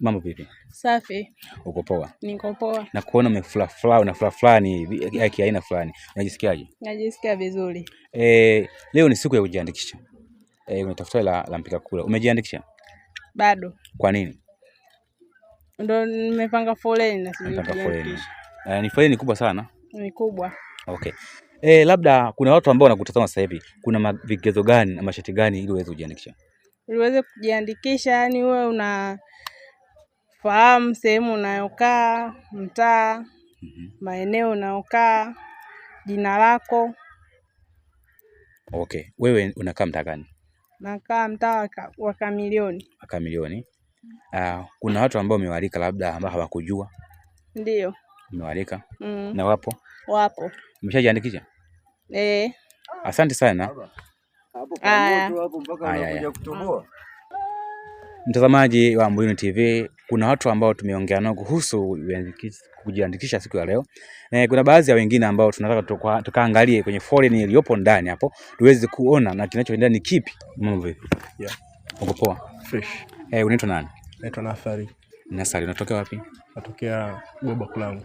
Mambo vipi? Safi. Uko poa? Niko poa. Na kuona umefuraha furaha una furaha fulani hivi ya kiaina fulani. Unajisikiaje? Najisikia vizuri. Leo ni siku ya kujiandikisha. Kwenye daftari la mpiga kura. Umejiandikisha? Bado. Kwa nini? Ndo nimepanga foleni na sijui Umepanga foleni. kujiandikisha. Ni foleni kubwa sana. Ni kubwa. Okay. Labda kuna watu ambao wanakutazama sasa hivi, kuna vigezo gani na masharti gani ili uweze kujiandikisha? Ili uweze kujiandikisha, yani uwe unafahamu sehemu unayokaa, mtaa, maeneo unayokaa, jina lako. Okay. Wewe unakaa mtaa gani? Nakaa mtaa wa Kamilioni. Kamilioni. Kuna watu ambao umewaalika labda ambao hawakujua? Ndiyo. Umewaalika? Mm. Na wapo? Wapo. Umeshajiandikisha? Eh. Asante sana. Haya. Haya, haya. Mtazamaji wa Mbuyuni TV, kuna watu ambao tumeongea nao kuhusu kujiandikisha siku ya leo. Kuna baadhi ya wengine ambao tunataka tukaangalie kwenye foleni iliyopo ndani hapo tuweze kuona na kinachoendelea ni kipi. Mambo vipi? Yeah. Uko poa? Fresh. Unaitwa nani? Naitwa Nathari. Nathari, unatokea wapi? Natokea Goba Kulangu.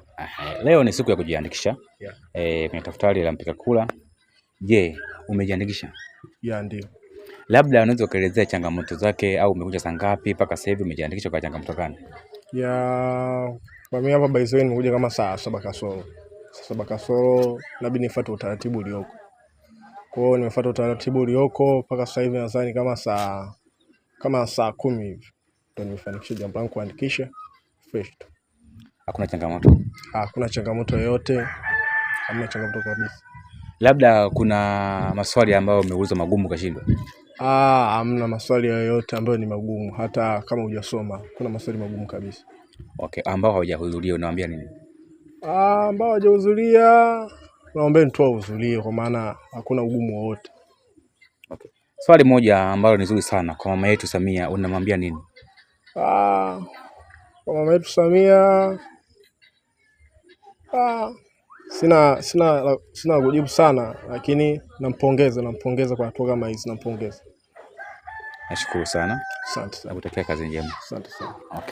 Leo ni siku ya kujiandikisha. Yeah. Kwenye daftari la mpiga kura. Je, umejiandikisha? Yeah, ndio. Labda unaweza kuelezea changamoto zake au umekuja saa ngapi mpaka sasa hivi umejiandikisha kwa changamoto gani? Ya, kwa mimi hapa by the way nimekuja kama saa saba kasoro. Saa saba kasoro inabidi nifuate utaratibu ulioko. Kwa hiyo nimefuata utaratibu ulioko mpaka sasa hivi nadhani kama saa 10 hivi ndio nimefanikisha jambo langu kuandikisha fresh tu. Hakuna changamoto? Hakuna changamoto yoyote. Hamna changamoto kabisa. Labda kuna maswali ambayo umeulizwa magumu ukashindwa? Hamna maswali yoyote ambayo ni magumu, hata kama hujasoma kuna maswali magumu kabisa. Okay, ambao hawajahudhuria unawaambia nini? Ambao hawajahudhuria naombeni tu wahudhurie kwa maana hakuna ugumu wowote. Okay. Swali moja ambalo ni zuri sana kwa mama yetu Samia, unamwambia nini? Kwa mama yetu Samia, sina kujibu sana, lakini nampongeza kwa hatua kama hizi, nampongeza. Nashukuru sana. Asante sana. Nakutakia kazi njema. Asante sana. Okay.